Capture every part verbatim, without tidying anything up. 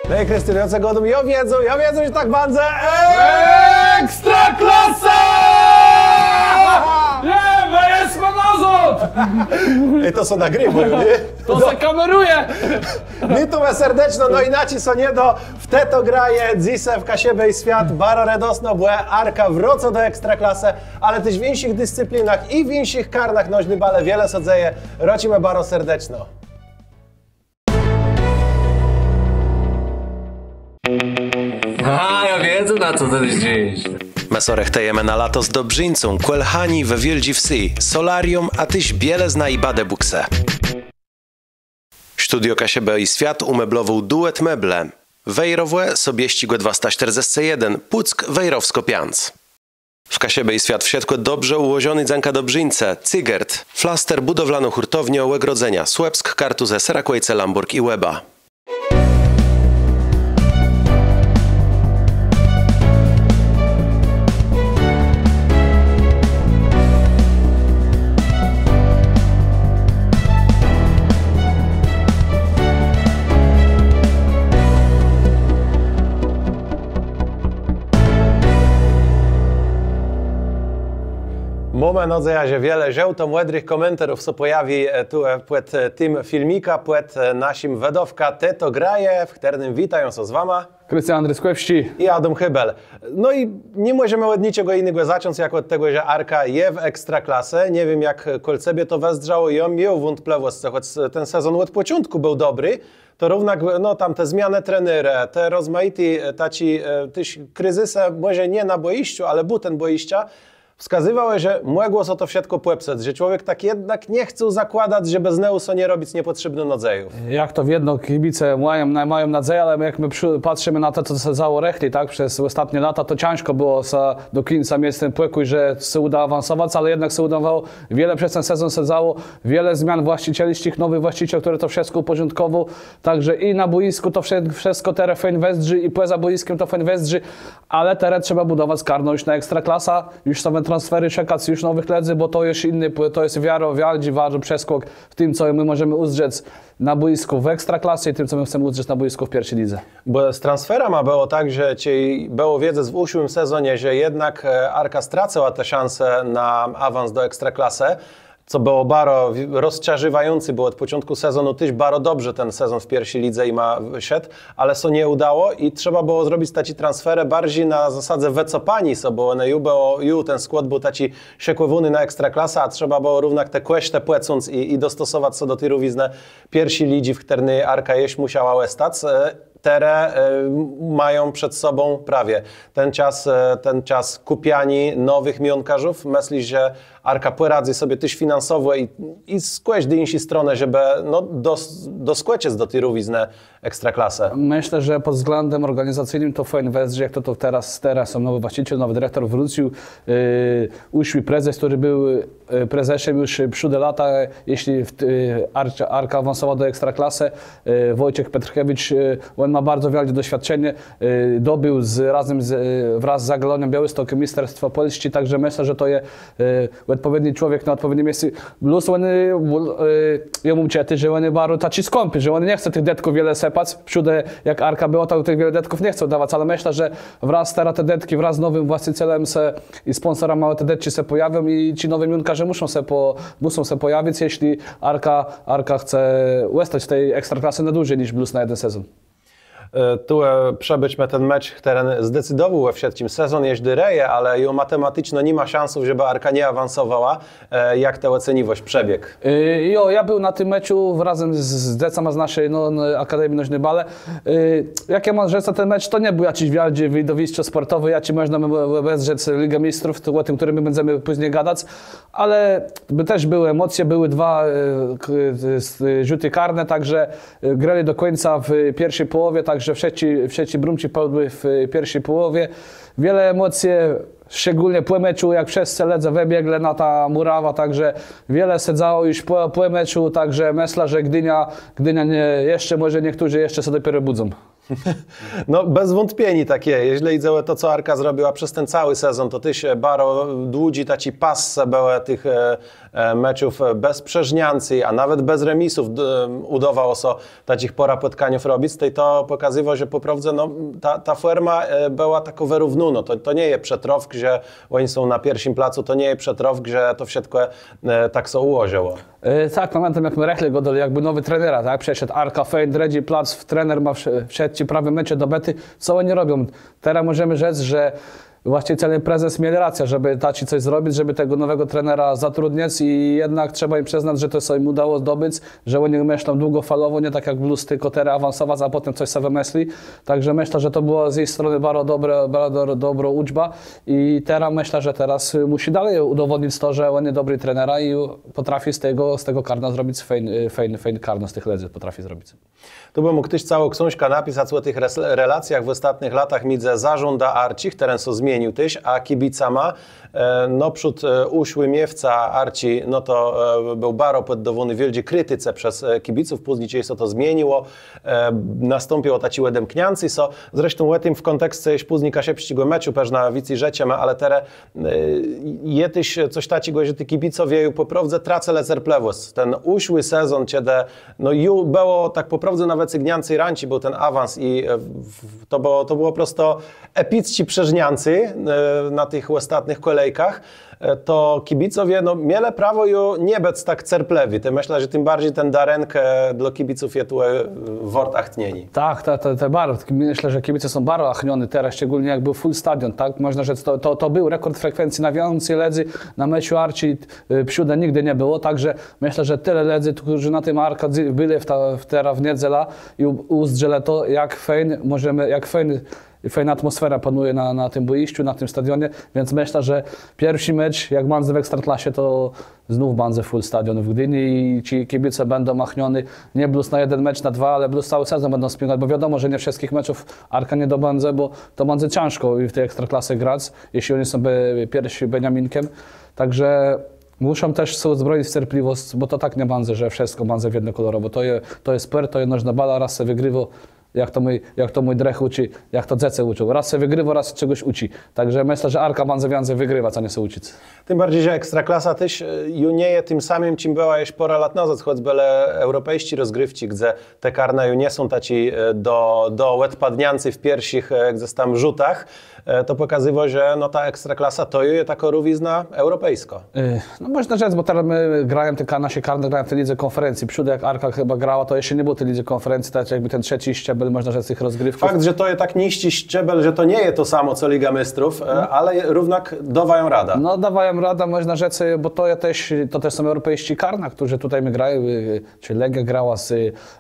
Hej, Krystian, jô cë gôdóm, jô wiedzôł, jô wiedzôł, że tak bãdze. Ekstraklasa! Nie, më jesmë nazôd! Ej, to sã nagriwô, nié? To sã kamerëje! Witómë serdeczno, no jinaczi sã nie dô. W Tej to graje dzysô w Kaszëbë i Swiat, baro redosno, bò Arka wrôcô do Ekstraklasë, ale téż w jinszich discyplinach i w jinszich karnach nożny balë wiele sã dzeje. Rôczimë baro serdeczno. A, jô widzã, na co të zdrzisz. Më sã rëchtëjemë na lato z dobrzińcą, Kòl Hani we Wiôldżi Wsë, solarium, a téż bielëzna i badebùksë. Studio Kaszëbë i Swiat ùmeblowôł Duet Meble. Wejrowò, Sobiesczégò dwasta sztërdzescë jeden, Pùck, Wejrowskô piãc. W Kaszëbë i Swiat wszëtkò dobrze ùłożoné dzãka dobrzińcë Cygert, flaster, bùdowlanô hùrtowniô, ògrodzenia, Słëpsk, Kartuzë, Serakòjce, Lãbòrg i Łeba. Mómë nôdzejã, że wiele żôłto-mòdrëch kòmentarów sã pòjawi, e, tu, e, pòd, e, tim filmikã, pòd, e, naszim wëdôwkã Tej to graje, w chtërnym witają sã z wama Krystian Andryskòwsczi i Adóm Hébel. No i ni mòżemë òd niczegò jinégò zacząc, jak òd tegò, że Arka je w Ekstraklase. Nie wiém, jak kòl cebie to wëzdrzało, jô miôł wątplëwòscë, chòc ten sezón òd pòczątkù béł dobri, to równak, no, tam te zmianë trenera, te rozmajité, e, taczé, e, téż krizysë, mòże nié na bòjiszczu, ale bùten bòjiszcza, wskazywałë, że mògło sã to wszëtkò pòpsëc, że człowiek tak jednak nie chcôł zakładac, żebë znowù so nie robic niepòtrzébnëch nôdzejów. Jak to wiedno, kibice mają, na-, mają nôdzejã, ale jak më przë-, patrzimë na to, co sã dzejało rëchli, tak, przez òstatné lata, to cãżkò bëło sã do kùńca miec ten pòkój, że sã ùdô awansowac, ale jednak sã ùdało. Wiele przez ten sezón sã dzejało, wiele zmian włascëcelsczich, nowi włascëcel, chtëren to wszëtkò ùpòrządkòwôł. Tak że i na bòjiskù to wszë-, wszëtkò terô fejn wëzdrzi, i pòza bòjiskiem to fejn wëzdrzi. Ale terô trzeba bùdowac karno ju na Ekstraklasã, ju są transferë, szëkac ju nowëch lëdzy, bò to ju jiny pò-, to je wiôrowidlny, wiôldżi przeskòk w tim, co më mòżemë ùzdrzec na bòjiskù w Ekstraklase i tim, co më chcemë ùzdrzec na bòjiskù w pierszi lidze. Bò z transferama bëło tak, że czej bëło wiedzec w ùszłim sezonie, że jednak, e, Arka stracëła tã szansã na awans do Ekstraklasë, co bëło baro wi-, rozczariwającé, bò òd pòczątkù sezonu téż baro dobrze ten sezón w pierszi lidze jima szedł, ale sã nie ùdało i trzeba bëło zrobic taczé transferë barżi na zasadze wëcopaniô sã, bò òne ju bëło, ju ten skłôd béł taczi szëkòwóny na Ekstraklasã, a trzeba bëło równak te kòsztë pòcąc i, i dostosowac sã do ti równiznë pierszi lidżi, w chtërny Arka jesz mùszała òstac. E, terô, e, mają przed sobą prawie ten czas, e, ten czas kùpianiô nowëch miónkarzów. Mëslisz, że Arka pòradzy sobie téż finansowò i, i z kòżdi jinszi stronë, żebë, no, dos-, doskòczëc do ti równiznë Ekstraklasë? Mëszlã, że pòd wzglãdã òrganizacyjnym to fejn wëzdrzi, jak to, to terô, terô są nowi włascëcel, nowi direktor wrócył, e, ùszłi prezes, chtëren béł e, prezesã ju, e, przez te lata, e, jeżlë w, e, Arka, Arka awansowała do Ekstraklasë, e, Wòjcech Petrkiewicz, e, òn mô baro wiôldżé doswiôdczenié, e, dobéł z, razã z, e, wraz z Jagiellonią Białystok mésterstwò Pòlsczi, tak że mëszlã, że to je, e, òdpòwiedny człowiek na òdpòwiednym miescu. Plus òn, e, w-, e, jô móm czëté, że òn je baro taczi skąpi, że òn nie chce tëch dëtków wiele sëpac. Przódë, jak Arka bëła, to tëch wiele dëtków nie chcôł dawac, ale mëszlã, że wraz terô te dëtczi, wraz z nowim włascëcelã sã i sponsorama te dëtczi sã pòjawią i ti nowi miónkarze mùszą sã pò-, mùszą sã pòjawic, jeżlë Arka, Arka chce òstac w ti Ekstraklasë na dłëżi niż blós na jeden sezón. E, tu, e, przëbôczmë ten mecz, chtëren zdecydowôł ò wszëtczim, sezón jesz dérëje, ale ju matematiczno ni ma szansów, żebë Arka nie awansowała. E, jak të òceniwôsz przebieg? E, jo, jô béł na tim meczu razã z, z dzecama z naszi, no, no, Akademie Nożny Balë. E, jak jô móm rzec, ten mecz to nie béł jaczis wiôldżi widowiskò spòrtowé, jaczé mòżna bë-, bë-, òbezdrzec Ligã Méstrów, to ò tim, chtërnym më bãdzemë pózni gadac, ale bë-, téż bëłë emòcje, bëłë dwa, e, k-, e, s-, e, rzutë karné, tak że, e, grelë do kùńca w pierszi pòłowie, tak że wszëtczé, wszëtczé brómczi padłë w pierszi pòłowie. Wiele emòcje, szczególnie pò meczu, jak wszëtcë lëdze wëbieglë na tã mùrawã, tak że wiele sã dzejało ju pò, pò meczu, tak że mëszlã, że Gdiniô, Gdiniô nie, jesz mòże niechtërny jesz sã dopiérze bùdzą. No, bez wątpieniô tak je. Jeżlë jidze ò to, co Arka zrobiła przez ten całi sezón, to téż, e, baro dłudżi taczi pas bëłë tëch, e, e, meczów, e, bez przerzniãcô, a nawet bez remisów, d-, ùdôwało sã taczich pôrã pòtkaniów robic, tej to pòkazywô, że pò prôwdze, no, ta, ta fòrma, e, bëła takô wërównónô. To, to nie je przëtrôfk, że òni są na pierszim placu, to nie je przëtrôfk, że to wszëtkò, e, tak sã ùłożëło. E, tak, pamiãtóm, jak më rëchli gôdelë, jakbë nowi trenera, tak? Przëszedł Arka, fejn, drëdżi plac, trener mô wszë-, wszëtczé prawie mecze dobëté. Co òni robią? Terô mòżemë rzec, że włascëcele, prezes mielë racjã, żebë taczi cos zrobic, żebë tegò nowégò trenera zatrudnic i jednak trzeba jim przëznac, że to sã jim ùdało zdobëc, że òni mëszlą długòfalowò, nié tak jak blós, tylkò terô awansowac, a pòtemù cos so wëmësli. Tak że mëszlã, że to bëło z jich stronë baro dobré, baro do-, dobrô ùdba. I terô mëszlã, że terô, y, mùszi dali ùdowòdnic to, że òn je dobrim trenerã i pòtrafi z tegò, z tegò karna zrobic fejn, y, fejn, fejn karno z tëch lëdzy pòtrafi zrobic. Tu bë mógł téż całą ksążkã napisac ò tëch res-, relacjach w òstatnëch latach midzë zarządã Arczi, chtëren sã zmienił téż, a kibicama. E, nôprzód, e, ùszłi miéwca Arczi, no to, e, béł baro pòddôwóny wiôldżi kritice przez, e, kibiców, pózni czej sã to zmieniło, e, nastąpiło taczé òdemkniãcé sã. Zresztą ò tim w kònteksce jesz pózni kaszëbsczégò meczu pewno wicy rzeczema, ale terô, e, je téż cos taczégò, że ti kibicowie ju pò prôwdze tracëlë cerplëwòsc. Ten ùszłi sezón, czedë, no, ju bëło tak pò prôwdze na wëcygniãcé rãczi béł ten awans i, e, w-, to bëło, to bëło prosto epicczé przerzniãcé, e, na tëch òstatnëch kòlejkach. E, to kibicowie, no, mielë prawò ju nie bëc tak cerplëwi. Tej mëszlã, że tim barżi ten darënk, e, dlô kibiców je tu, e, wôrt achtnieniô. Tak, to, to, to baro, mëszlã, że kibice są baro achniony terô, szczególnie jak béł full stadion, tak? Mòżna rzec, to, to, to béł rekòrd frekwencji, nôwiãcy lëdzy na meczu Arczi, y, przódë nigdë nie bëło, tak że mëszlã, że tëli lëdzy, chtërny na tim Arka dzy-, bëlë w ta, w terô w niedzelã i ù-, ùzdrzelë to, jak fejn, mòżemë, jak fejn, fejn atmòsfera panëje na, na tim bòjiszczu, na tim stadionie, wiãc mëszlã, że pierszi mecz, jak bãdze w Ekstraklase, to znów bãdze full stadion w Gdini i ti kibice bãdą machniony nié blós na jeden mecz, na dwa, ale blós całi sezón bãdą spiłkac, bò wiadomò, że nié wszëtczich meczów Arka nie dobãdze, bò to bãdze cãżkò i w ti Ekstraklase grac, jeżlë òni są be-, pierszi beniaminkã. Tak że mùszą téż sã ùzbrojic w cerplëwòsc, bò to tak nie bãdze, że wszëtkò bãdze w jednokòlorowò. To je, to je spòrt, to je nożnô bala, rôz sã wëgriwô, jak to mój, jak to mój drëch ùczi, jak to dzecë ùczą. Rôz sã wëgriwô, rôz sã czegòs ùczi. Tak że mëszlã, że Arka bãdze wiãcy wëgriwac, a nié sã ùczëc. Tim barżi, że Ekstraklasa téż, e, ju nie je tim samim, czim bëła jesz pôrã lat nazôd, chòcbë le eùropejsczé rozgriwczi, gdze te karna ju nie są taczé, e, do, do òdpadniãcô w pierszich, e, gdzes tam rzutach. E, to pòkazywô, że, no, ta Ekstraklasa to ju je takô rówizna eùropejskô. E, no, mòżna rzec, bò terô më grają, te ka-, naszé karna grają w ti lidze kònferencji. Przódë jak Arka chëba grała, to jesz nie bëło ti lidżi kònferencji, tak jakbë ten trzecy szczebel, mòżna rzec, tëch rozgriwków. Fakt, że to je tak niższi szczebel, że to nie je to samò co Liga Méstrów, e, ale równak dôwają radã. No, dôwają radã, mòżna rzec, bò to je téż, to téż są eùropejsczé karna, chtërne tutaj më grają, e, czë Legia grała z,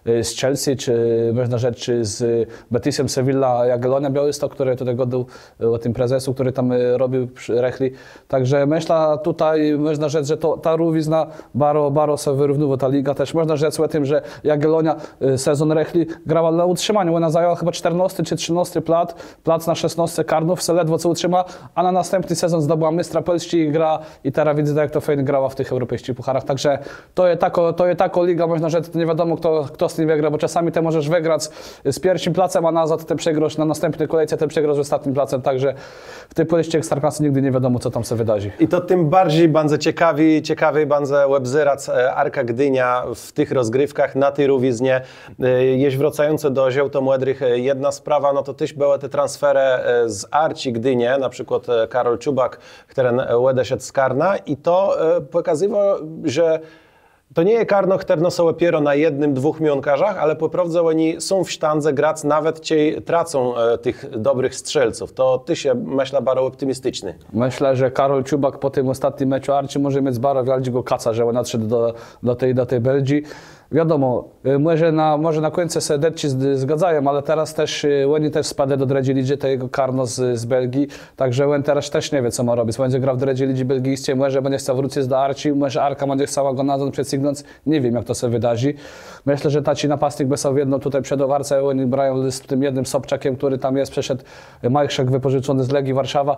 e, z Chelsea, czë, mòżna rzec, czë z Betisem Sevilla, Jagiellonia Białystok, chtëren tutaj gôdôł, e, ò tim prezesu, chtëren tam, e, robił prze-, rëchli. Tak że mëszlã, tutaj mòżna rzec, że to, ta rówizna baro, baro sã wërównywô, ta liga. Téż mòżna rzec ò tim, że Jagiellonia, e, sezón rëchli grała na ùtrzimanié. Òna zajãła chëba czternôsti czë trzënôsti plac, plac na szesnôsce karnów, sã ledwò co ùtrzima, a na nastãpny sezón zdobëła méstra Pòlsczi i gra, i terô widzã, jak to fejn grała w tëch eùropejsczich pùcharach. Tak że to je takô, to je takô liga, mòżna rzec, nie wiadomò, chto, chto z tim wëgrô, bò czasama të mòżesz wëgrac z pierszim placã, a nazôd të przegrôsz na nastãpny kòlejce, të przegrôsz z òstatnym placã, tak że w ti pòlsczi Ekstraklase nigdë nie wiadomò, co tam sã wëdarzi. I to tim barżi bãdze cekawi, cekawi bãdze òbzerac, e, Arka Gdiniô w tëch rozgriwkach, na ti rówiznie. E, jesz wracającë do żôłto-mòdrëch, e, jedna sprawa, no to téż bëłë te transferë, e, z Arczi Gdinie, na przikłôd, e, Karól Czubak, chtëren, e, òdeszedł z karna i to, e, pòkazywô, że to nie je karno, chtërno sã òpiérô na jednym, dwùch miónkarzach, ale pò prôwdze òni są w sztãdze grac, nawet czej tracą, e, tëch dobrëch strzélców. To téż je, mëszlã, baro òptimisticzné. Mëszlã, że Karól Czubak pò tim òstatnym meczu Arczi mòże miec baro wiôldżégò kaca, że òn òdszedł do, do ti, do ti Belgii. Wiadomò, e, mòże na, mòże na kùńcu sã dëtczi z-, zgôdzają, ale terô téż, e, òni téż spadlë do drëdżi lidżi, to jegò karno z, z Belgii. Tak że òn terô téż nie wié, co mô robic. Bãdze grôł w drëdżi lidżi belgijsczi, mòże bãdze chcôł wrócëc do Arczi, mòże Arka bãdze chcała gò nazôd przecygnąc. Nie wiém, jak to sã wëdarzi. Mëszlã, że taczi napastnik bë sã wiedno tutaj przëdôł Arce, òni grają z tim jednym Sobczakã, chtëren tam je, przëszedł, e, Majchrzak wëpòżëczony z Legii Warszawa.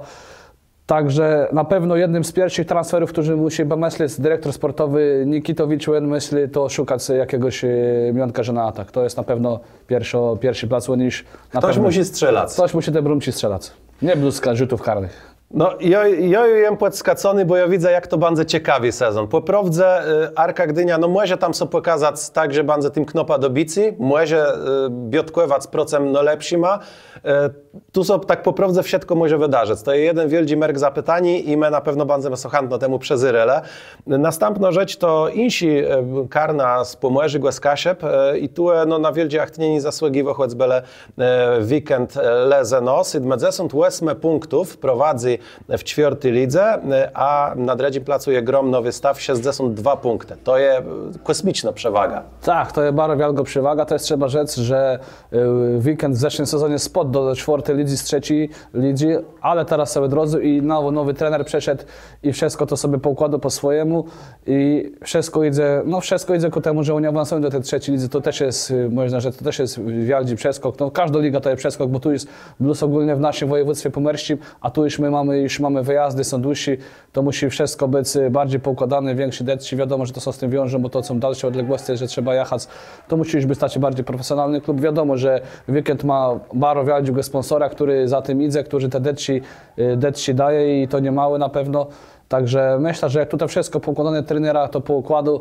Także na pewno jednym z pierszich transferów, chtërny mùszi pòmëslec direktor spòrtowé Nikitowicz, òn mësli, to szëkac jaczégòs e, miónkarza na atak. To je na pewno pierszi, pierszi plac, òn ju na Chtos pewno mùszi strzelac. Chtos mùszi te brómczi strzelac. Nie blós rzutów karnëch. No, jô, jô jem pòdskacony, bò jô widzã, jak to bãdze cekawi sezón. Pò prôwdze e, Arka Gdiniô, no mòże tam so pòkazac tak, że bãdze tim knôpã do bicô, mòże e, biôtkòwac procëm nôlepszima. E, tu so tak pò prôwdze wszëtkò mòże wëdarzëc. To je jeden wiôldżi merk zapëtaniô i më na pewno bãdzemë so chãtno temù przëzérelë. Nôstãpnô rzecz to jinszi e, karna z Pòmòrzégò, z Kaszëb e, i tu e, no, na wiôldżé achtnienié zasłëgiwô chòcbë le e, Wikęd e, Lëzëno, sétmëdzesąt òsmë pùnktów prowadzy w czwiôrti lidze, e, a na drëdżim placu je Grom Nowy Staw, szescdzesąt dwa pùnktë. To je e, kòsmicznô przewôga. Tak, to je baro wiôlgô przewôga, to je trzeba rzec, że e, Wikęd w zeszłim sezonie spôdł do czwiôrti lidżi z trzecy lidżi, ale terô sã òdrodzył i nowi, nowi trener przëszedł i wszëtkò to sobie pòùkłôdôł pò swòjémù i wszëtkò jidze, no wszëtkò jidze kù temù, że òni awansëją do ti trzecy lidżi, to téż je, e, mòżna rzec, to téż je wiôldżi przeskòk, no kòżdô liga to je przeskòk, bò tu je blós ògólnie w naszim wòjewództwie pòmòrsczim, a tu ju më mómë, ju mómë wëjazdë, są dłëższé, to mùszi wszëtkò bëc e, barżi pòùkłôdóné, wikszé dëtczi, wiadomò, że to sã z tim wiąże, bò to są dalszé òdległoscë, że trzeba jachac, to mùszi ju bëc taczi barżi profesjonalny klub, wiadomò, że Wikęd mô baro wiôldżégò spònsora, chtëren za tim jidze, chtëren te dëtczi, e, dëtczi dôwô i to niemałé na pewno. Także mëszlã, że jak tutaj wszëtkò pòùkłôdóné, trenera to pòùkłôdôł,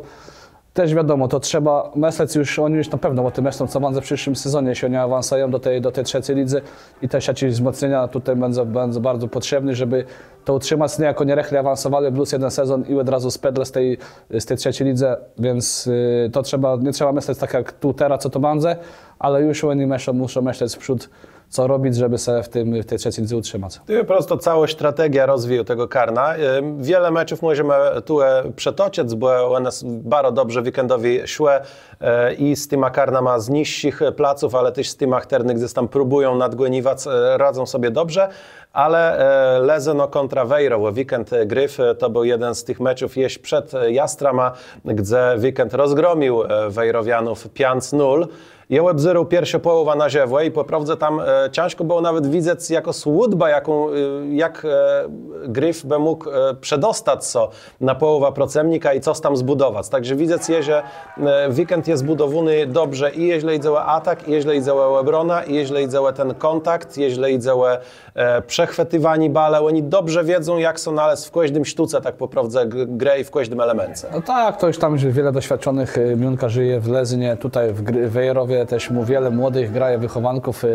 téż wiadomò, to trzeba mëslec ju, òni ju na pewno ò tim mëszlą, co bãdze w przëszłim sezonie, jeżlë òni awansëją do ti, do ti trzecy lidżi i téż jaczés wzmòcnienia tutaj bãdą, bãdą barżi pòtrzébné, żebë to ùtrzëmac, nié jak òni rëchli awansowelë, blós jeden sezón i òd razu spôdlë z ti, z ti trzecy lidżi, więc e, to trzeba, nie trzeba mëslec tak jak tu terô, co to bãdze, ale ju òni mëszlą, mùszą mëslec w przód, co robic, żebë sã w tim, w ti trzecy lidze ùtrzëmac. To je pò prostu całô strategiô rozwiju tegò karna. E, wiele meczów mòżemë tu e, przëtoczëc, bò òne s- baro dobrze Wikędowi szłë e, i z tima karnama z niższich placów, ale téż z tima, chtërne gdzes tam próbùją nadgòniwac, e, radzą sobie dobrze. Ale e, Lëzëno kòntra Wejrowò, Wikęd e, Grif, e, to béł jeden z tëch meczów jesz przed e, Jastrama, gdze Wikęd rozgromił e, Wejrowianów piãc nul. Jô òbzérôł pierszą pòłowã na żëwò i pò prôwdze tam e, cãżkò bëło nawet widzec jakąs ùdbã, jaką, e, jak e, Grif bë mógł e, przedostac sã na pòłowã procëmnika i cos tam zbùdowac. Także widzec je, że e, Wikęd je zbùdowóny dobrze i jeżlë jidze ò atak, i jeżlë jidze ò òbronã, i jeżlë jidze ò ten kòntakt, jeżlë jidze ò e, przechwëtiwanié balë. Òni dobrze wiedzą, jak sã nalezc w kòżdim sztëkù, tak pò prôwdze g- grë i w kòżdim elemence. No tak, to ju tam wiele doswiôdczonëch e, miónkarzi je w Lëzënie, tutaj w, Gr- w Wejrowie téż mómë wiele młodëch graje, wëchòwanków e,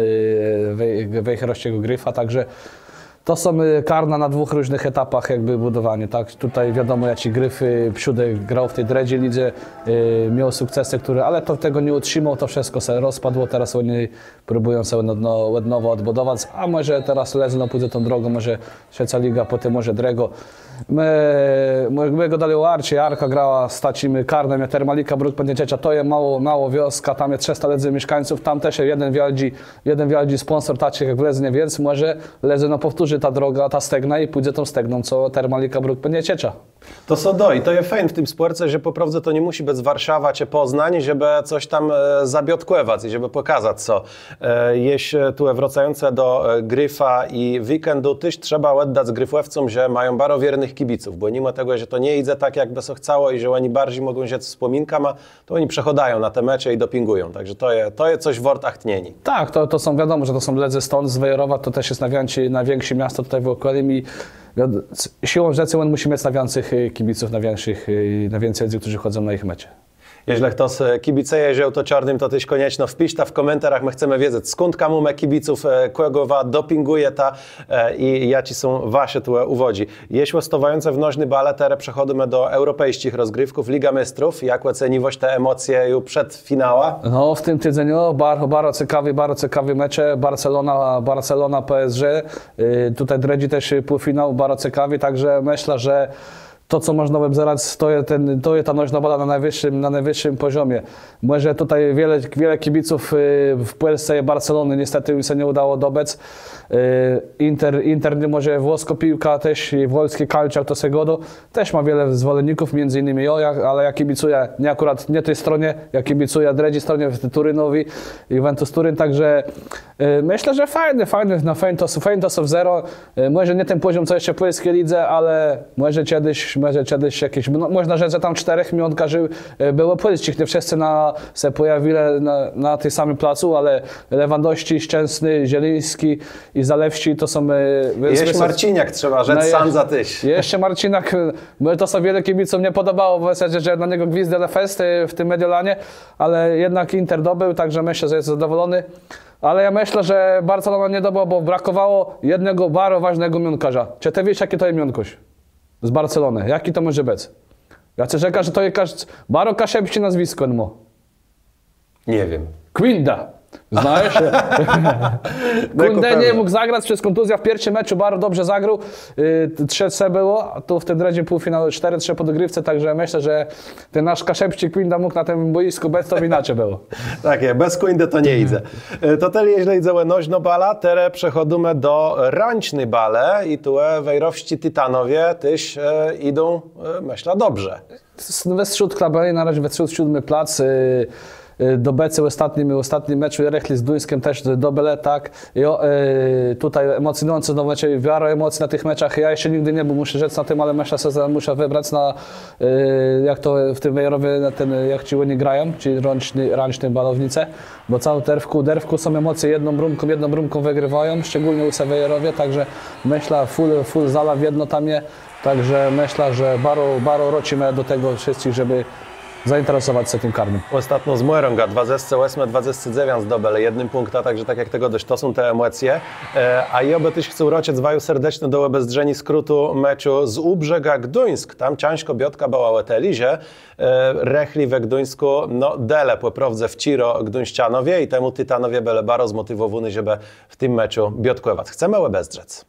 Wej- Wejrowsczégò Grifa, także to są e, karna na dwùch różnëch etapach jakbë bùdowaniô, tak? Tutaj wiadomò, jaczi Grif e, przódë grôł w ti drëdżi lidze, e, miôł sukcesë, chtërne, ale to tegò nie ùtrzimôł, to wszëtkò sã rozpadło, terô òni próbùją sã òd no- òd nowa òdbùdowac, a mòże terô Lëzëno pùdze tą drogą, mòże trzeca liga, pòtemù mòże drëgô. Më, më, më gôdelë ò Arce, Arka grała z taczim karnã jak Termalika Bruk Pędnie Czecza, to je môłô, môłô wioska, tam je trzësta lëdzy mieszkańców, tam téż je jeden wiôldżi, jeden wiôldżi spònsor, taczi jak w Lëzënie, więc mòże Lëzëno pòwtórzi tã drogã, tã stegnã i pùdze tą stegną, co Termalika Bruk Pędnie Czecza. To sã dô i to je fejn w tim spòrce, że pò prôwdze to nie mùszi bëc Warszawa czë Pòznań, żebë cos tam e, zabiôtkòwac i żebë pòkazac sã. E, jesz e, tu wrôcającë do e, Grifa i Wikędu, téż trzeba òddac grifòwcóm, że mają baro wiérnëch kibiców, bò nimò tegò, że to nie jidze tak, jakbë sã chcało i że òni barżi mògą żëc wspòminkama, to òni przëchôdają na te mecze i dopingùją. Także to je, to je cos wôrt achtnieniô. Tak, to, to są, wiadomò, że to są lëdze stąd, z Wejrowa, to téż je nôwiãkszé, nôwiãkszé miasto tutaj w òkòlim i wiad- s- siłą rzeczë òn mùszi miec nôwiãcy e, kibiców, nôwiãkszich, e, nôwiãcy lëdzy, chtërny chòdzą na jich mecze. Jeżlë chtos e, kibicëje żôłto-czôrnym, to téż kònieczno wpiszta w kòmentarach, më chcemë wiedzec, skądka mómë kibiców, e, kògò wa dopingùjeta e, i jaczé są wasze tu ùwôdżi. Jesz òstôwającë w nożny balë, terô przechòdzymë do eùropejsczich rozgriwków, Liga Méstrów. Jak òceniwôsz te emòcje ju przed finałã? No, w tim tidzeniu baro, baro cekawi, baro cekawi mecze. Barcelona, Barcelona, P S G. Y, tutaj drëdżi téż półfinał, baro cekawi, także mëszlã, że to, co mòżna òbzerac, to je ten, to je ta nożnô bala na nôwëższim, na nôwëższim pòzomie. Mòże tutaj wiele, wiele kibiców, y, w Pòlsce je Barcelonë, niestetë jim sã nie ùdało dobëc. Y, Inter, Inter, mòże włoskô piłka téż i włosczi calcio, jak to sã gôdô, téż mô wiele zwòlenników, midzë jinymi jô, jô, ale jô kibicëjã nié akùrat nié ti stronie, jô kibicëjã drëdżi stronie, w Turinowi, Juventus Turin, tak że, y, mëszlã, że fejn, fejn, no fejn to, fejn to sã òbzérô. E, mòże nié ten pòzóm, co jesz w pòlsczi lidze, ale mòże czedës, mòże czedës jaczis, no, mòżna rzec, że tam sztërzech miónkarzi, e, bëło pòlsczich, nié wszëtcë na, sã pòjawilë na, na tim samim placu, ale Lewandowsczi, Szczesny, Zielińsczi i Zalewsczi to są, e, wiãc, jesz wiãc Marciniak, trzeba rzec, no, sãdza téż. Jesz Marciniak, e, bò to sã wiele kibicóm nie pòdobało, bò w zasadze, że na niegò gwizdzelë fest, e, w tim Mediolanie, ale jednak Inter dobéł, tak że mëszlã, że je zadowòlony. Ale jô mëszlã, że Barcelona nie dobëła, bò brakòwało jednégò baro wôżnégò miónkarza. Czë të wiész, jaczi to je miónkôrz z Barcelonë? Jaczi to mòże bëc? Jô cë rzekã, że to je kasz-, baro kaszëbsczé nôzwëskò, no. Nie wiém. Kùnde. Znajesz? Kùnde nie mógł zagrac przez kòntuzjã w pierszim meczu, baro dobrze zagrôł. Y, trzë trzë bëło, a tu w tim drëdżim półfinale sztërë trzë pò dogriwce, tak że mëszlã, że ten nasz kaszëbsczi Kùnde mógł na tim bòjiskù bëc, to bë jinaczi bëło. Tak je, bez Kùnde to nie jidze. E, to tëli, jeżlë jidze ò nożną balã, terô przechòdzymë do rãczny balë i tu, e, wejrowsczi Titanowie téż, e, jidą, e, mëszlã, dobrze. S-, westrzód tabelë, na razie westrzód, siódmi plac, e, e, dobëcé w òstatnym, òstatnym meczu, Rëchli z Gduńskã téż do-, dobëlë, tak. Jo, e, tutaj emòcjonującé znowu mecze, wiara emocji na tëch meczach. Jô jesz nigdë nie béł, mùszã rzec, na tim, ale mëszlã, że sã mùszã wëbrac na, e, jak to w tim Wejrowie, na ten, jak ti òni grają, czëlë rãczny, rãczny balownicë, bò całi dérbi, dérbi są emòcje, jedną brómką, jedną brómką wëgriwają, szczególnie ù se w Wejrowie, tak że mëszlã, fùl, fùl zala wiedno tam je, tak że mëszlã, że baro, baro rôczimë do tegò wszëtczich, żebë zainteresowac sã tim karnã. Òstatno z Mòrągã dwadzesce òsmë dwadzesce dzewiãc dobëlë jednym pùnktã, tak że tak jak tegò dosc, to są te emòcje. E, a jô bë téż chcôł rôczëc waju serdeczno do òbezdrzeniô skrótu meczu z Ùbrzegã Gduńsk. Tam cãżkô biôtka bëła ò tëli, że, e, Rëchli we Gduńskù, no, delë pò prôwdze wciro gduńszczanowie i temù Titanowie bëlë baro zmòtiwòwóny, żebë w tim meczu biôtkòwac. Chcemë òbezdrzec.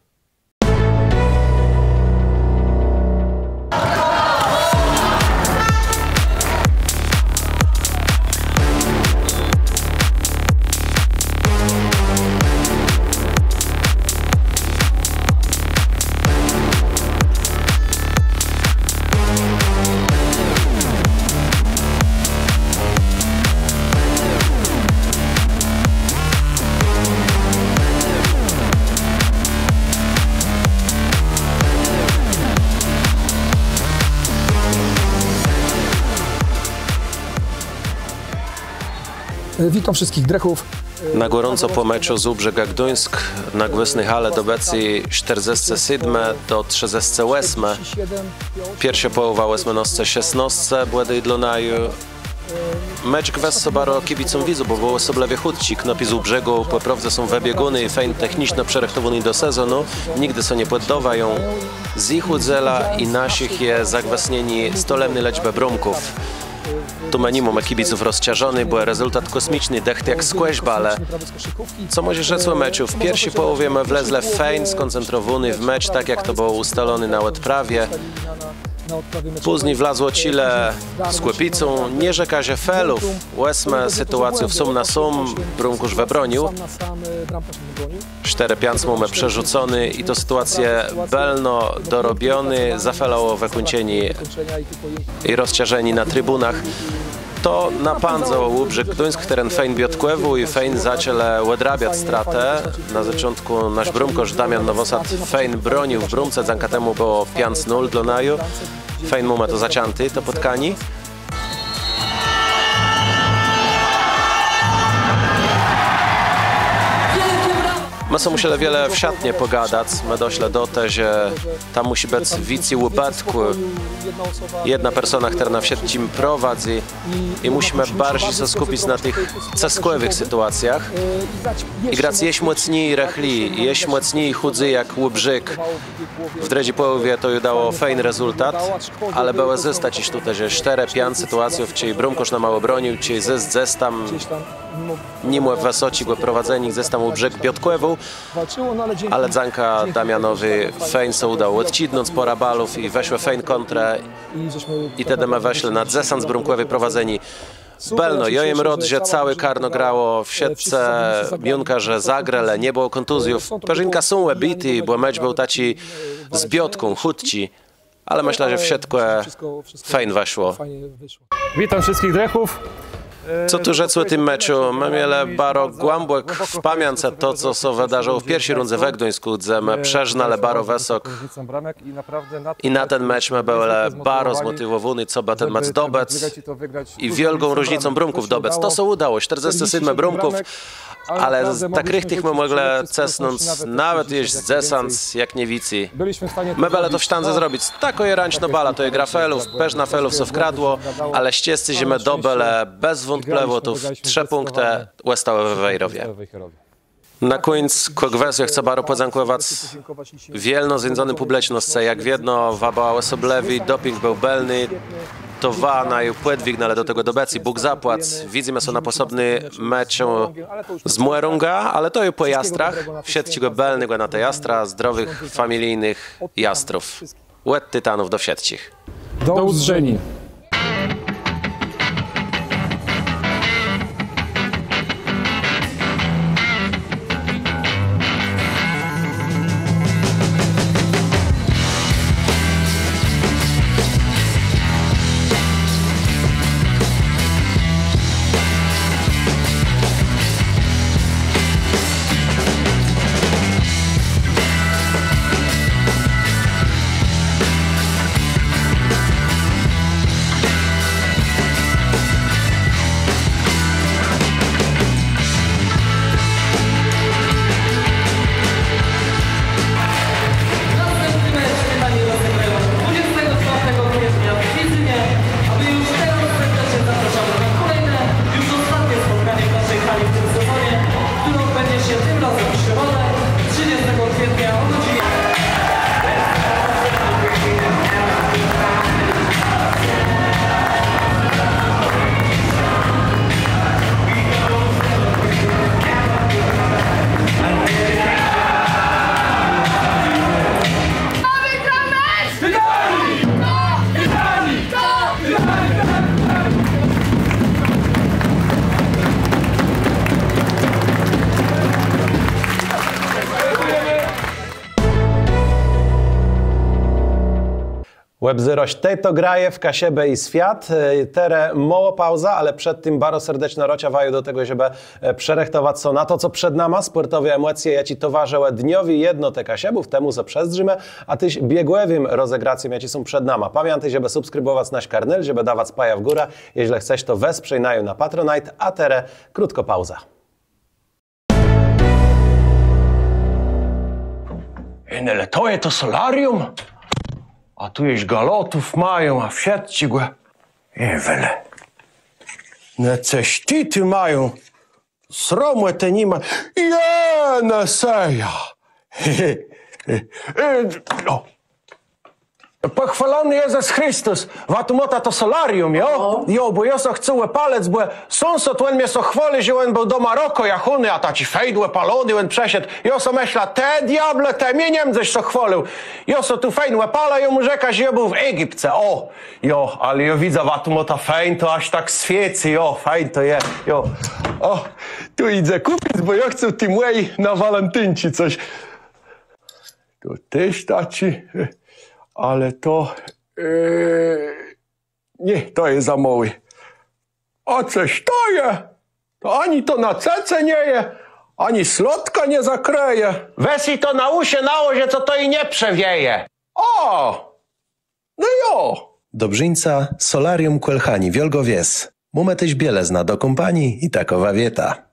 Witóm wszëtczich drëchów. Na gòrąco pò meczu z Ùbrzegã Gduńsk na gwôsny halë dobëcé sztërdzesce sétmë do trzëdzesce òsmë. Pierszô pòłowa òsmënôsce szesnôsce bëła dlô naju. Mecz gwës sã baro kibicóm widzôł, bò béł òsoblëwie chùtczi. Knôpi z Ùbrzegù pò prôwdze są wëbiegóny i fejn techniczno przërëchtowóny do sezonu. Nigdë sã nie pòddôwają. Z jich ùdzélã i naszich je zagwësnienié stolemny lëczbë brómków. Tu më ni mómë kibiców rozczarowónëch, bò rezultat kòsmiczny, dëcht jak skòszbalë. Co mòże rzec ò meczu? W pierszi pòłowie më wlezlë fejn skòncentrowóny w mecz, tak jak to bëło ùstaloné na òdprawie. Pózni wlazło czile z kòpicą, nie rzekã, że felów. Òsmë sytuacjów sóm na sóm brómkôrz wëbrónił. Sztërë piãc mómë przerzuconé i to sytuacje bëlno dorobioné, zafelało wëkùńczenié i rozczarowanié na tribunach. To napãdzało Ùbrzeg Gduńsk, chtëren fejn biôtkòwôł i fejn zaczãlë òdrabiac stratã. Na zôczątkù nasz brómkôrz Damian Nowosad fejn brónił w brómce, dzãka temù bëło piãc nul dlô naju. Fejn mómë to zaczãté, to pòtkanié. Më so mùszelë wiele w szatnie pògadac, më doszlë do te, że tam mùszi bëc wicy ùbëtkù. Jedna persona, chtërna nad wszëtczim prowadzy i mùszimë barżi sã skùpic na tëch cëskòwëch sytuacjach. I grac jesz mòcni rëchli, jesz mòcni, chùdzy jak Ùbrzeg. W drëdżi pòłowie to ju dało fejn rezultat, ale bëłë zôs taczé sztótë, że sztërë piãc sytuacjów, czej brómkôrz nama òbrónił, czej zôs dzes tam Nimò wësoczégò prowadzeniô gdzes tam ù brzég biôtkòwôł, ale dzãka Damianowi fejn sã ùdało òdczidnąc pôrã balów i wëszłë fejn kòntrë i tedë më wëszlë na dzesãcbrómkòwé prowadzenié. Bëlno, jô jem rôd, że całé karno grało, wszëtcë miónkarze zagrelë, nie bëło kòntuzjów. Përzinkã są òbiti, bò mecz béł taczi z biôtką, chùtczi. Ale mëszlã, że wszëtkò fejn wëszło. Witam wszystkich drechów. Co tu rzec ò tim meczu? Më mielë baro głãbòk w pamiãcë to, co sã wëdarzëło w pierszi rundze we Gduńskù, dze më przeżnelë baro wësok. I na ten mecz më bëlë baro zmòtiwòwóny, cobë ten mecz dobëc i wiôlgą różnicą brómków dobëc. To sã ùdało, sztërdzescë sétmë brómków. Ale tak richtich më mòglë cësnąc nawet jesz z dzesãc, jak nié wicy. Më bëlë to w sztãdze zrobic. Takô je rãcznô bala, to je gra felów, përznã felów sã wkradło, ale szczescé, że më dobëlë bez wątplëwò tu w trzë pùnktë òstałë we Wejrowie. Na kùńc, kò gwës, jô chcã baro pòdzãkòwac wielno zéńdzonym pùblicznoscë, jak wiedno, wa bëła òsoblëwi, doping béł bëlny, to wa naju pòdwignãlë do tegò dobëcô, Bóg zapłac. Widzymë sã na pòsobnym meczu z Mòrągã, ale to ju pò Jastrach. Wszëtczégò bëlnégò na te Jastra, zdrowëch, familijnëch Jastrów. Òd Titanów do wszëtczich. Do ùzdrzeniô. Następny mecz Tytani rozegrają dwudziestego czwartego kwietnia w Kwidzynie, a my już teraz serdecznie zapraszamy na kolejne, już ostatnie spotkanie w naszej hali w tym sezonie, które odbędzie się tym razem w środę, trzydziestego kwietnia o godzinie Òbzérôsz Tej to graje w Kaszëbë i Swiat. E, terô môłô paùza, ale przed tim baro serdeczno rôczã waju do tegò, żebë, e, przërëchtowac sã na to, co przed nama, spòrtowé emòcje, jaczé towarzëłë Dniowi Jednotë Kaszëbów, temù sã przëzdrzimë, a téż biegòwim rozegracjóm, jaczé są przed nama. Pamiãtôj, żebë subskribòwac nasz kanal, żebë dawac paja w górã, jeżlë chcesz, to wesprzëj naju na Patronite, a terô krótkô paùza. Ej, no ale to je to solarium? A tu jesz galotów mają, a wszëtczégò. Ej, wele. No cos ti tu mają. Sromù tej ni ma. Je, no serio. E, o. Pòchwôlony Jezës Christus, wa tu môta to solarium, jo? Aha. Jo, bò jô sã chcôł òpalëc, bò sąsôd, òn mie sã chwôli, że òn béł do Marokò jachóny, a taczi fejn òpalony òn przëszedł. Jô so mëszlã, të diôble, të mie nie mdzesz sã chwôlił. Jô sã tu fejn òpalã, jô mù rzekã, że jô béł w Egipce, ò. Jo, ale jô widzã, wa tu môta fejn, to jaż tak swiécy, jo, fejn to je, jo. Ò, tu jidze kùpic, bò jô chcã ti mòji na walentinczi cos. To téż taczi, ale to, e, nié, to je za môłi. A cëż to je? To ani to na cëce nie je, ani slôdka nie zakrëje. Wez ji to na ùszë nałożë, co to ji nie przewieje. A! No jo! Dobrzińca, Solarium Kòl Hani, Wiôlgô Wies. Mómë téż bielëznã do kąpaniô i takòwô wiéta.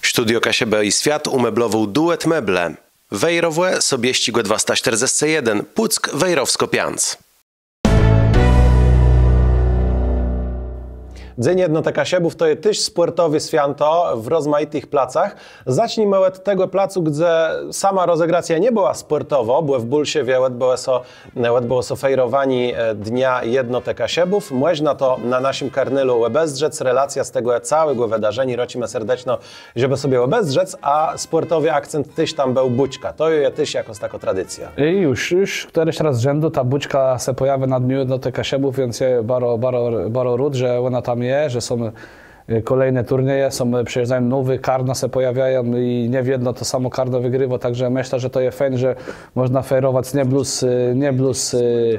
Studio Kaszëbë i Swiat ùmeblowôł Duet Meble. Wejrowò, Sobiesczégò dwasta sztërdzescë jeden, Pùck, Wejrowskô piãc. Dzéń Jednotë Kaszëbów to je téż spòrtowé swiãto w rozmajitëch placach. Zacznijmë òd tegò placu, gdze sama rozegracjô nie bëła spòrtowô, bò w Bólszewie òdbëło sã, òdbëło sã fejrowanié, e, Dnia Jednotë Kaszëbów. Mòżna to na naszim kanalu òbezdrzec, relacjô z tegò całégò wëdarzeniô, rôczimë serdeczno, żebë sobie òbezdrzec, a spòrtowi akcent téż tam béł, bùczka. To je téż jakôs takô tradicjô. I ju, ju chtërnyś rôz z rzãdu ta bùczka sã pòjôwiô na Dniu Jednotë Kaszëbów, wiãc jem baro, baro, baro rôd, że òna tam je, że są, e, kòlejné turnieje, są, e, przëjéżdżają nowé karna, sã pòjôwiają i nie wiedno to samò karno wëgriwô, tak że mëszlã, że to je fejn, że mòżna fejrowac nié blós, e, nié blós, e,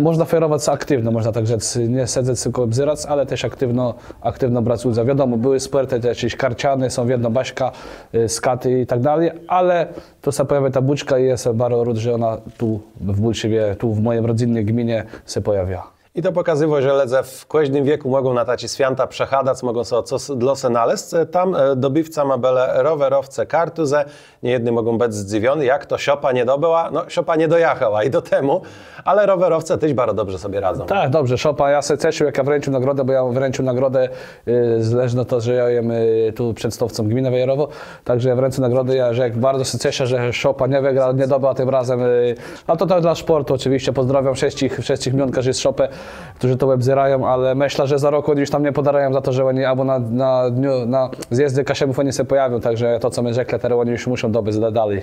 mòżna fejrowac aktiwno, mòżna tak rzec, nié sedzec, tylkò òbzerac, ale téż aktiwno, aktiwno brac ùdzôł. Wiadomò, bëłë spòrtë, te jaczés karciané, są wiedno baszka, e, skatë i tak dali, ale tu sã pòjôwiô ta bùczka i jem baro rôd, że òna tu w Bólszewie, tu w mòji rodzynny gminie sã pòjôwiô. I to pòkazywô, że lëdze w kòżdim wiekù mògą na taczé swiãta przëchadac, mògą so cos dlô se nalezc. Tam, e, dobiwcama bëlë rowerowcë Kartuzë. Niejedny mògą bëc zdzëwiony, jak to szopa nie dobëła. No, szopa nie dojachała i do temù, ale rowerowcë téż baro dobrze sobie radzą. Tak, dobrze, szopa. Jô sã cesził, jak jô wrãcził nagrodã, bò jô wrãcził nagrodã, e, zależno to, że jô jem, e, tu przedstôwcą gminë Wejrowò, tak że jô wrãcził nagrodã, jô rzekł, baro sã ceszã, że szopa nie wëgra, nie dobëła tim razã, e, a to tak dlô szpòrtu òczëwisce, pòzdrôwióm wszëtczich, wszëtczich miónkarzi z szopë, chtërny to òbzérają, ale mëszlã, że za rok òni ju tam nie pòdarają za to, że òni abò na, na dniu, na zjezdze Kaszëbów òni sã pòjawią, tak że to, co më rzeklë, terô òni ju mùszą dobëc da-, dali.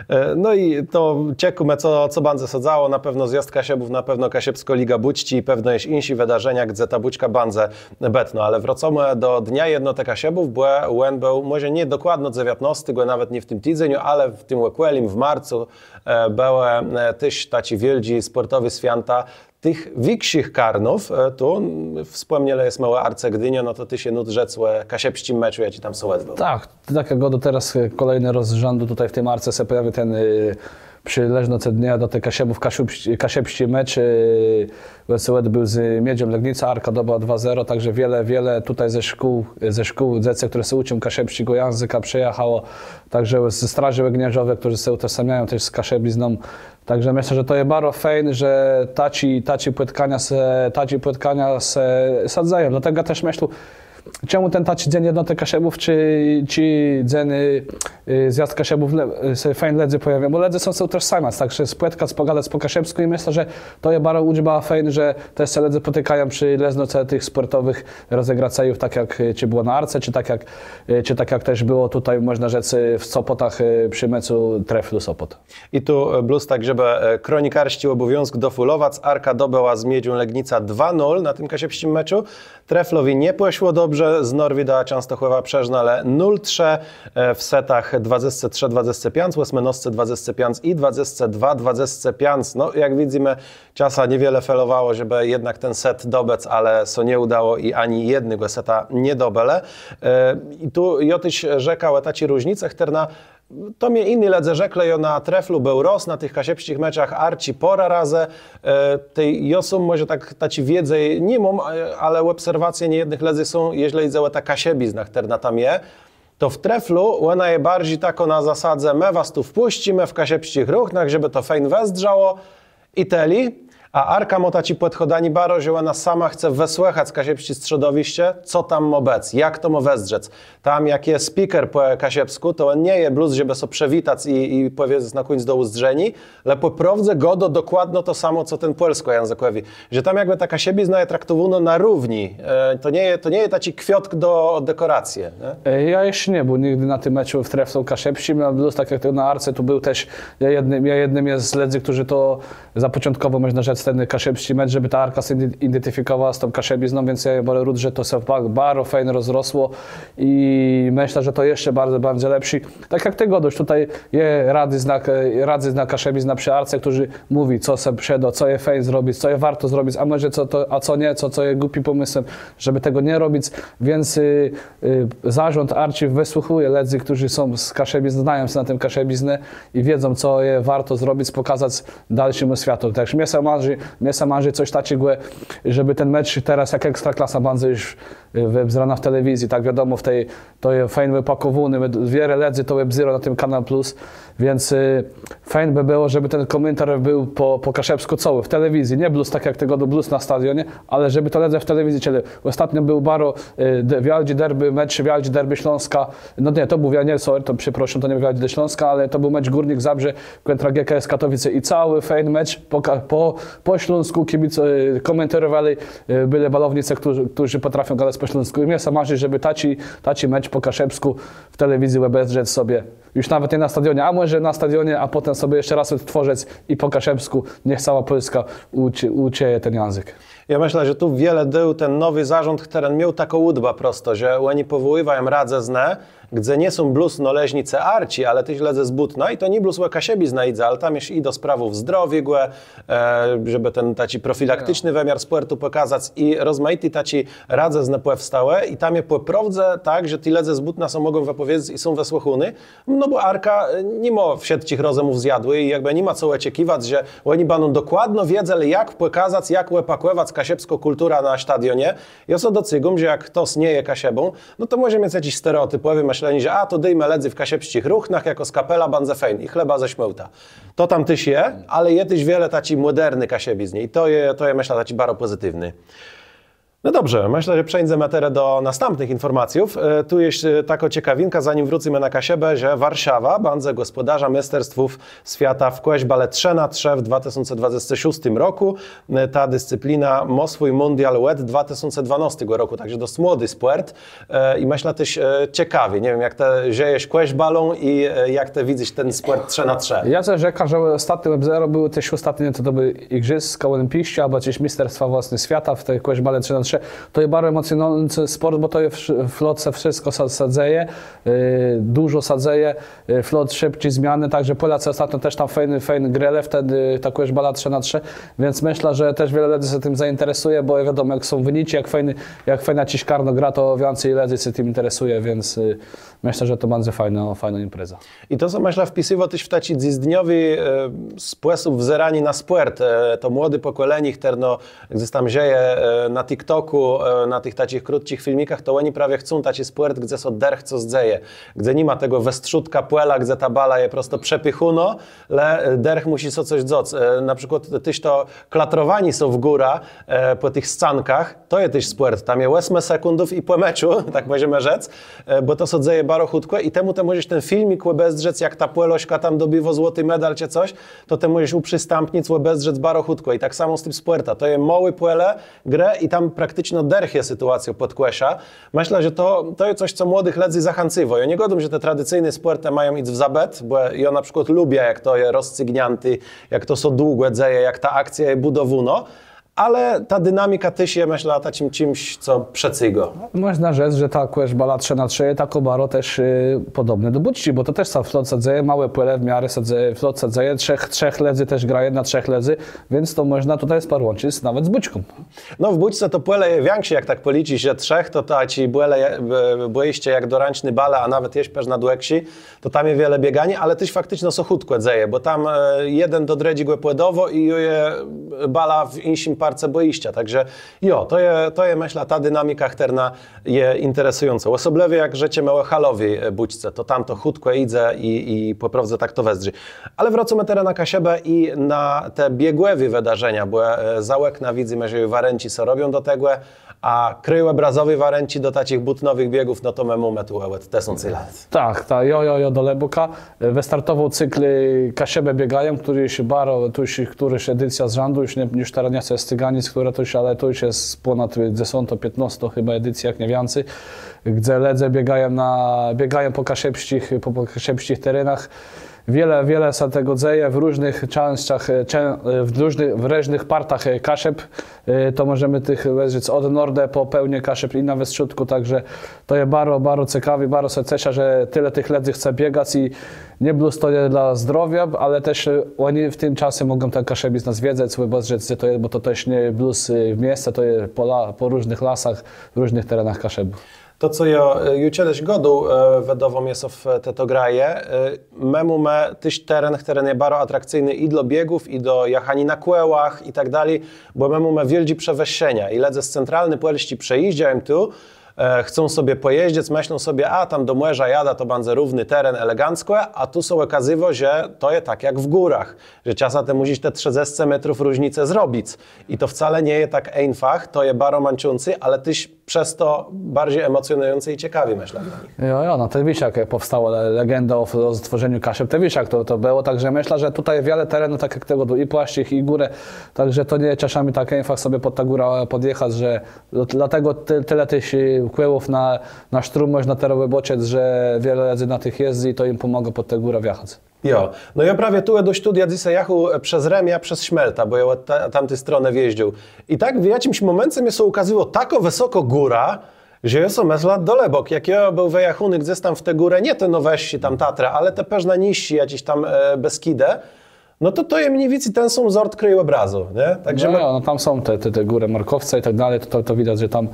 E, no i to czekómë, co, co bãdze sã dzało. Na pewno Zjôzd Kaszëbów, na pewno Kaszëbskô Liga Bùczczi i pewno jesz jinszé wëdarzenia, gdze ta bùczka bãdze bëtnô. Ale wrôcómë do Dnia Jednotë Kaszëbów, bò òn béł mòże nié dokładno dzewiãtnôsti, bò nawet nié w tim tidzeniu, ale w tim òkòlim, w marcu, e, bëłë, e, téż taczé wiôldżé spòrtowé swiãta tëch wikszich karnów, e, tu, mm, wspòmnielë jesmë ò Arce Gdiniô, no to téż je nót rzec ò kaszëbsczim meczu, jaczi tam sã òdbéł. Tak, tak jak gôdô, terô, e, kòlejny rôz z rzãdu tutaj w tim Arce sã pòjawi ten, e, przë leżnoscë Dnia Jednotë Kaszëbów kaszëbsczi, kaszëbsczi mecz, e, sã òdbéł z Miedzą Legnica, Arka dobëła dwa zero, tak że wiele, wiele tutaj ze szkół, ze szkół dzecy, chtërne sã ùczą kaszëbsczégò jãzëka, przëjechało, tak że ze Strażë Ògniôrzowi, chtërny sã ùtożsamiają téż z kaszëbizną, tak że mëszlã, że to je baro fejn, że taczé, taczé pòtkania sã, taczé pòtkania sã, sã dzeją. Dlôte téż mëszlã, czemù ten taczi Dzéń Jednotë Kaszëbów, czë, czë dzéń, y, y, Zjôzd Kaszëbów le-, y, sã fejn lëdzy pòjôwiô, bò lëdze są sã ùtożsamiac, tak że spòtkac, pògadac pò kaszëbskù i mëszlã, że to je baro ùdba fejn, że téż sã lëdze pòtikają przë leżnoscë tëch spòrtowëch rozegracjów, tak jak, y, czë bëło na Arce, czë tak jak, y, czë tak jak téż bëło tutaj, mòżna rzec, y, w Sopòtach, y, przë meczu Treflu Sopòt. I tu, e, blós tak, żebë, e, kronikarsczi òbòwiązk dofùlowac, Arka dobëła z Miedzą Legnica dwa nul na tim kaszëbsczim meczu. Treflowi nie pòszło dobrze, z Norwidã Czãstochòwa przerżnãlë nul trzë, e, w setach dwadzesce trzë dwadzesce piãc, òsmënôsce dwadzesce piãc i dwadzesce dwa dwadzesce piãc. No, jak widzymë, czasã niewiele felowało, żebë jednak ten set dobëc, ale sã nie ùdało i ani jednégò seta nie dobëlë. E, i tu jô téż rzekã ò taczi różnicë, chtërna To mie jiny lëdze rzeklë, jô na Treflu béł rôz, na tëch kaszëbsczich meczach Arczi pôrã razy. E, tej jô sóm mòże tak, taczi wiédzë ni móm, e, ale òbserwacje niejednëch lëdzy są, jeżlë jidze ò tã kaszëbiznã, chtërna tam je, to w Treflu òna je barżi takô na zasadze: më was tu wpùscymë w kaszëbsczich ruchnach, żebë to fejn wëzdrzało. I tëli. A Arka mô taczé pòdchôdanié baro, że òna sama chce wësłëchac kaszëbsczé strzodowiszcze, co tam mô bëc, jak to mô wëzdrzec. Tam, jak je spiker pò kaszëbskù, to òn nie je blós, żebë sã przëwitac i, i pòwiedzec na kùńc do ùzdrzeniô, le pò prôwdze gôdô dokładno to samò, co ten pòlskòjãzëkòwi. Że tam jakbë ta kaszëbizna je traktowónô na równi. E, to nie je, to nie je taczi kwiôtk do dekòracje, nié? E, jô jesz nie béł nigdë na tim meczu w Treflu kaszëbsczim, a blós tak jak të na Arce tu béł téż, jô jednym, jô jednym jem z lëdzy, chtërny to zapòczątkòwôł, mòżna rzec, ten kaszëbsczi mecz, żebë ta Arka sã indi-, identifikòwała z tą kaszëbizną, wiãc jô baro rôd, że to sã ba-, baro fejn rozrosło i mëszlã, że to jesz barżi bãdze lepszé. Tak jak të gôdôsz, tutaj je radzëzna, e, radzëzna kaszëbizna przë Arce, chtërna mówi, co sã przëdô, co je fejn zrobic, co je wôrto zrobic, a mòże co to, a co nié, co, co je głupim pòmësłã, żebë tegò nie robic. Wiãc, e, e, zarząd Arczi wësłëchùje lëdzy, chtërny są z kaszëbiznë, znają sã na tim kaszëbiznie i wiedzą, co je wôrto zrobic, pòkazac dalszémù swiatu. Tak że mie sã mô Mie sã marzi cos taczégò, żebë ten mecz terô, jak Ekstraklasa bãdze ju, e, òbzérowóny w telewizji, tak wiadomò, w ti, to je fejn wëpakòwóné, wiele lëdzy to òbzérô na tim Kanal Plus, wiãc, e, fejn bë bëło, żebë ten kòmentôrz béł pò, pò kaszëbskù całi, w telewizji, nié blós tak jak tegò do blós na stadionie, ale żebë to lëdze w telewizji, czëlë òstatno béł baro, e, de-, wiôldżi derbë, mecz wiôldżi derbë Śląska, no nié, to béł, nié, sorry, to przeprôszóm, to nié wiôldżi derbë Śląska, ale to béł mecz Górnik Zabrze kòntra G K S Katowice i całi fejn mecz pò, pò, pò śląskù kibice, e, kòmentowelë, e, bëlë balownicë, chtërny, chtërny pòtrafią gadac pò śląskù. I mie sã marzi, żebë taczi, taczi mecz pò kaszëbskù w telewizji òbezdrzec sobie. Ju nawet nié na stadionie, a mòże na stadionie, a pòtemù sobie jesz rôz òdtwòrzëc i pò kaszëbskù. Niech całô Pòlskô ùczë-, ùczëje ten jãzëk. Jô mëszlã, że tu wiele dôł ten nowi zarząd, chtëren miôł taką ùdbã prosto, że òni pòwòłiwają radzëznë, gdze nie są blós nôleżnicë Arczi, ale téż lëdze z bùtna i to nié blós ò kaszëbiznã jidze, ale tam jesz i do sprawów zdrowiégò, e, żebë ten taczi profilakticzny wëmiar spòrtu pòkazac i rozmajité taczé radzëznë pòwstałë i tam je pò prôwdze tak, że ti lëdze z bùtna sã mògą wëpòwiedzec i są wësłëchóny, no bò Arka, e, ni mô wszëtczich rozëmów zjadłé i jakbë ni ma co òczekiwac, że òni bãdą dokładno wiedzelë, jak pòkazac, jak òpakòwac kaszëbską kùlturã na stadionie. Jô sã docygóm, że jak chtos nie je Kaszëbą, no to mòże miec jaczés stereòtipòwé mëszlenié, że a, to dôjmë lëdzy w kaszëbsczich ruchnach, jakôs kapela, bãdze fejn i chleba ze szmôłtã. To tam téż je, ale je téż wiele taczi mòderny kaszëbiznë i to je, to je, mëszlã, taczi baro pòzytiwny. No dobrze, mëszlã, że przeńdzemë terô do nastãpnëch infòrmacjów. E, tu jesz, e, takô cekawinka, zanim wrócymë na Kaszëbë, że Warszawa bãdze gòspòdarzã Mésterstwów Swiata w kòszbalë trzë na trzë w dwa tësące dwadzestim szóstim rokù. E, ta discyplina mô swój mùndial òd dwa tësące dwanôstégò rokù, tak że dosc młodi spòrt. E, i mëszlã téż, e, cekawi, nie wiém, jak të żëjesz kòszbalą i, e, jak të widzysz ten spòrt trzë na trzë. Jô téż rzekã, że òstatné òbzéróm bëłë téż òstatné, to, to bëłë Igrzëska Òlimpijsczé, abò téż Mésterstwa własnie swiata w ti kòszbalë trzë na trzë. To je baro emòcjonujący spòrt, bò to je w, w lotce wszëtkò sã, sã dzeje, e, dużo sã dzeje, e, flot, szëbczé zmianë, tak że Pòlôcë òstatno téż tam fejn, fejn grelë wtedë, ta kòszbala trzë na trzë, wiãc mëszlã, że téż wiele lëdzy sã tim zainteresëje, bò wiadomò, jak są wëniczi, jak fejn, jak fejn jaczés karno grô, to wiãcy lëdzy sã tim interesëje, wiãc, e, mëszlã, że to bãdze fejnô, fejnô impreza. I to sã, mëszlã, wpisywô téż w taczi dzysdniowi, e, spòsób wzéraniô na spòrt. E, to młodé pòkòlenié, chtërno gdzes tam żëje, e, na TikTokù, e, na tëch taczich krótczich filmikach, to òni prawie chcą taczi spòrt, gdze sã dërch cos dzeje, gdze ni ma tegò westrzódka pòla, gdze ta bala je prosto przepichónô, le, e, dërch mùszi sã cos dzac. E, na przikłôd téż to klatrowanié sã w górã, e, pò tëch scankach, to je téż spòrt. Tam je òsmë sekùndów i pò meczu, tak mòżemë rzec, e, bò to sã dzeje baro chùtkò i temù të mòżesz ten filmik òbezdrzec, jak ta Pòlôszka tam dobiwô złoti medal czë cos, to të mòżesz ùprzistãpnic, òbezdrzec baro chùtkò. I tak samò z tim spòrtã. To je môłé pòle grë i tam prakticzno dërch je sytuacjô pòd kòszã. Mëszlã, że to, to je cos, co młodëch lëdzy zachãcywô. Jô nie gôdóm, że te tradicyjné spòrtë mają jic w zabëdk, bò jô na przikłôd lubiã, jak to je rozcygniãté, jak to sã długò dzeje, jak ta akcjô je bùdowónô, ale ta dinamika téż je, mëszlã, taczim czims, co przëcygô. Mòżna rzec, że ta kòszbala trzë na trzë je takô baro téż, e, pòdobnô do bùczczi, bò to téż sã flot sã dzeje, môłé pòle w miarã sã dzeje, flot sã dzeje, trzech, trzech lëdzy téż graje na trzech lëdzy, wiãc to mòżna tutaj sparłãczëc nawet z bùczką. No, w bùczce to pòle je wiãkszé, jak tak pòlëczisz, że trzech, to taczé pòle, e, bòjiszcze jak do rãczny balë, a nawet jesz përznã dłëgszé, to tam je wiele biéganiô, ale téż fakticzno sã chùtkò dzeje, bò tam, e, jeden do drëdżégò pòdôwô i ju je bala w jinszim parce bòjiszcza. Tak że jo, to je, to je, mëszlã, ta dinamika, chtërna je interesëjącô. Òsoblëwie jak rzeczemë ò halowi, e, bùczce, to tam to chùtkò jidze i, i pò prôwdze tak to wëzdrzi. Ale wrócëmë terô na Kaszëbë i na te biegòwé wëdarzenia, bò, e, za òkna widzymë, że ju warënczi sã robią do tegò, a krôjòbrazowé warënczi do taczich bùtnowëch biegów, no to më mómë tu òd tësący lat. Tak, tak, jo, jo, jo, do Lëbòka. E, wëstartowôł cykl, e, Kaszëbë biegają, chtëren ju baro, to ju, chtërnô ju edicjô z rzãdu, ju nié, ju terô nie chcã scyganic, chtërnô to ju, ale to ju je pònad, e, dzesątô, piãtnôstô chëba edicjô, jak nié wiãcy, gdze lëdze biegają na, biegają pò kaszëbsczich, pò, pò kaszëbsczich terenach. Wiele, wiele sã tegò dzeje w różnëch czãscach, e, czã-, e, w różnëch, w różnëch partach, e, Kaszëb. E, to mòżemë tëch leżec òd nordë pò pôłnié Kaszëb i na westrzódkù, tak że to je baro, baro cekawé, baro sã ceszã, że tëli tëch lëdzy chce biegac i nié blós to je dlô zdrowiô, ale téż, e, òni w tim czasu mògą tã kaszëbiznã zwiedzac, òbezdrzec, co to je, bò to téż nié blós, e, w miesce, to je pò la-, pò różnëch lasach, w różnëch terenach Kaszëbów. To, co jô, e, ju czedës gôdôł, e, wëdôwô mie sã w Te to graje, e, më mómë téż teren, chtëren je baro atrakcyjny i dlô biegów, i do jachaniô na kòłach i tak dali, bò më mómë wiôldżé przewëższenia i lëdze z centralny Pòlsczi przëjéżdżają tu, e, chcą sobie pòjezdzëc, mëszlą sobie, a tam do mòrza jadã, to bãdze równy teren, elegancko, a tu sã òkazywô, że to je tak jak w górach, że czasã të mùszisz te trzëdzescë métrów różnicë zrobic. I to wcale nie je tak einfach, to je baro mãczącé, ale téż przez to barżi emòcjonującé i cekawi, mëszlã, dlô nich. Jo, jo, no të wiész, jak pòwsta le-, legenda ò, ò stwòrzenim Kaszëb, të wiész, jak to, to bëło, tak że mëszlã, że tutaj wiele terenu, tak jak tegò tu i płasczich, i górë, tak że to nie je czasami tak einfach sobie pòd tã górã pòdjachac, że dl-, dlôtegò të-, tëli tëch, e, kòłów na, na sztróm mòżna terô wëbôczëc, że wiele lëdzy na tëch jezdzy i to jim pòmôgô pòd tã górã wjachac. Jo, no jô prawie tu do studia dzysô jachôł, e, przez Rëmiã, przez Szmeltã, bò jô òd ta-, tamti stronë wjéżdżôł. I tak w jaczims mòmence mie sã ùkôzała takô wësokô góra, że jô so mëslã, dalëbóg, jak jô béł wëjachóny gdzes tam w te górë, nié te nôwëższé tam Tatrë, ale te përznã niższé, jaczés tam, e, Beskidë, no to to je mni wicy ten sóm zort krôjòbrazu, nié? Tak że No ma- jo, no tam są te, te, te górë Markòwca i tak dalej, to, to, to widac, że tam,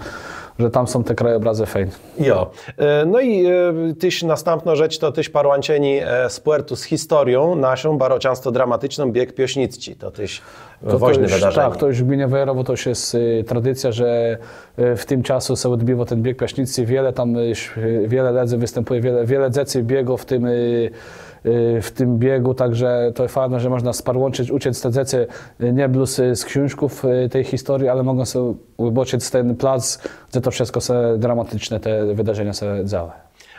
że tam są te krajobrazë fejn. Jo. E, no i, e, téż nôstãpnô rzecz to téż parłãczenié, e, spòrtu z historią naszą, baro czãsto dramaticzną, bieg piôsznicczi. To téż To, to wôżné ju, wëdarzenié. Tak, to ju w gminie Wejrowò to ju je, e, tradicjô, że, e, w tim czasu sã òdbiwô ten bieg piôsznicczi, wiele tam, e, sz-, e, wiele lëdzy wëstãpùje, wiele, wiele dzecy biegô w tim, e, e, w tim biegù, tak że to je fajné, że mòżna sparłãczëc, ùczëc te dzecë, e, nié blós, e, z ksążków, e, ti historii, ale mògą so òbôczëc ten plac, gdze to wszëtkò sã dramaticzné, te wëdarzenia sã dzałë.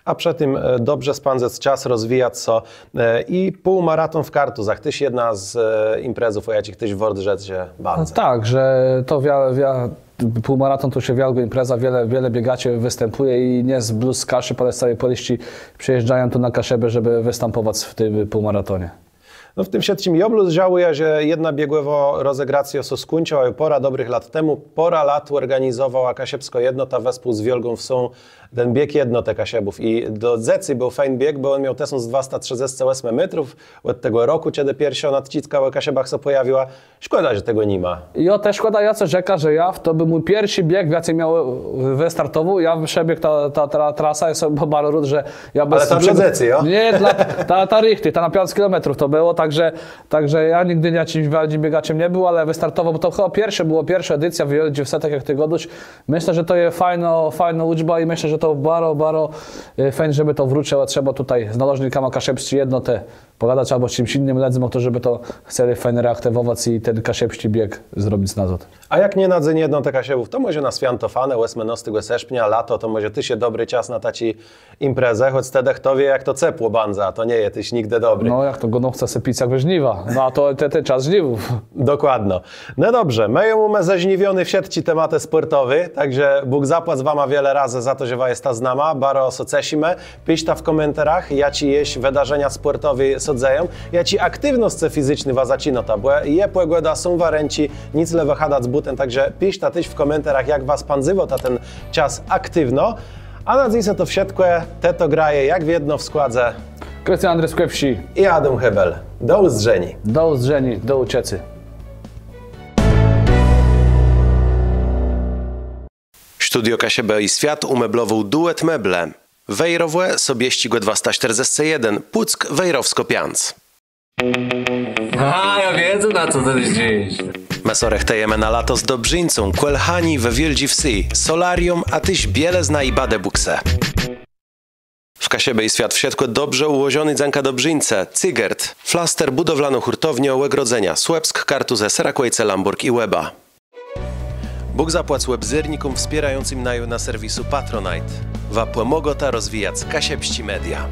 A przë tim, e, dobrze spãdzëc czas, rozwijac sã, e, i półmaraton w Kartuzach, téż jedna z, e, imprezów, ò jaczich téż wôrt rzec sã bãdze. No tak, że to wia-, wia-, półmaraton to ju wiôlgô impreza, wiele, wiele biegaczy wëstãpùje i nié blós z Kaszëb, ale z całi Pòlsczi przëjéżdżają tu na Kaszëbë, żebë wëstãpòwac w tim półmaratonie. No w tim wszëtczim jô blós żałëjã, że jedna biegòwô rozegracjô sã skùńczëła ju pôrã dobrëch lat temù. Pôrã lat òrganizowała Kaszëbskô Jednota wespół z Wiôlgą Wsą ten bieg Jednotë Kaszëbów. I dlô dzecy béł fejn bieg, bò òn miôł tësąc dwasta trzëdzescë òsmë métrów, òd tegò rokù, czedë pierszô nadczidka ò Kaszëbach sã pòjawiła. Szkòda, że tegò ni ma. Jô téż szkòda, jô cë rzekã, że jô, to béł mój pierszi bieg, w jaczim jô, e, wëstartowôł, jô przebiégł tã, tã tra-, trasã, jô sã baro rôd, że jô Ale bez ta dlô dzecy, jo? Nié, dlô, ta, ta richtich, ta na piãc kilométrów to bëło, tak że, tak że jô nigdë jaczims wiôldżim biegaczem nie béł, ale wëstartowôł, bò to chëba pierszé bëło, pierszô edicjô w Wiôldżich Wsë, tak jak të gôdôsz. Mëszlã, że to je fejnô, fejnô ùdba i mëszlã, że to baro, baro, e, fejn, żebë to wrócëło, trzeba tutaj z nôleżnikama Kaszëbsczi Jednotë pògadac abò z czims jinym lëdzma, chtërny bë to chcelë fejn reaktiwòwac i ten kaszëbsczi bieg zrobic nazôd. A jak nié na Dzéń Jednotë Kaszëbów, to mòże na Swiãto Fanë, òsmënôstégò sërpnia, lato, to mòże téż je dobri czas na taczé imprezë, chòc tedë chto wié, jak to cepło bãdze, a to nie je téż nigdë dobri. No, jak to gònowca sã pic jak we żniwa. No, a to te, te czas żniwów. Dokładno. No dobrze, më ju mómë zeżniwioné wszëtczé tematë spòrtowé, tak że Bóg zapłac wama wiele razy za to, że wa jesta z nama, baro sã ceszimë. Piszta w kòmentarach, jaczé jesz wëdarzenia spòrtowé sã dzeją, jaczé aktiwnoscë fizyczné wa zaczinôta, bò je pògòda, są warënczi, nick le wëchadac bùten, tak że piszta téż w kòmentarach, jak wa spãdzywôta ten czas aktiwno. A na dzysô to wszëtkò, Te to graje, jak wiedno w składze Krystian Andrëskòwsczi i Adóm Hébel. Do ùzdrzeniô. Do ùzdrzeniô, do ùczëcô. Studio Kaszëbë i Swiat ùmeblowôł Duet Meble. Wejrowò, Sobiesczégò dwasta sztërdzescë jeden, Pùck, Wejrowskô piãc. A, jô widzã, na co të zdrzisz. Më sã rëchtëjemë na lato z dobrzińcą, Kòl Hani we Wiôldżi Wsë, solarium, a téż bielëzna i badebùksë. W Kaszëbë i Swiat wszëtkò dobrze ùłożoné dzãka dobrzińcë Cygert, flaster, bùdowlanô hùrtowniô, ògrodzenia, Słëpsk, Kartuzë, Serakòjce, Lãbòrg i Łeba. Bóg zapłac òbzérnikóm wspiérającym naju na serwisu Patronite. Wa pòmôgôta rozwijac kaszëbsczé media.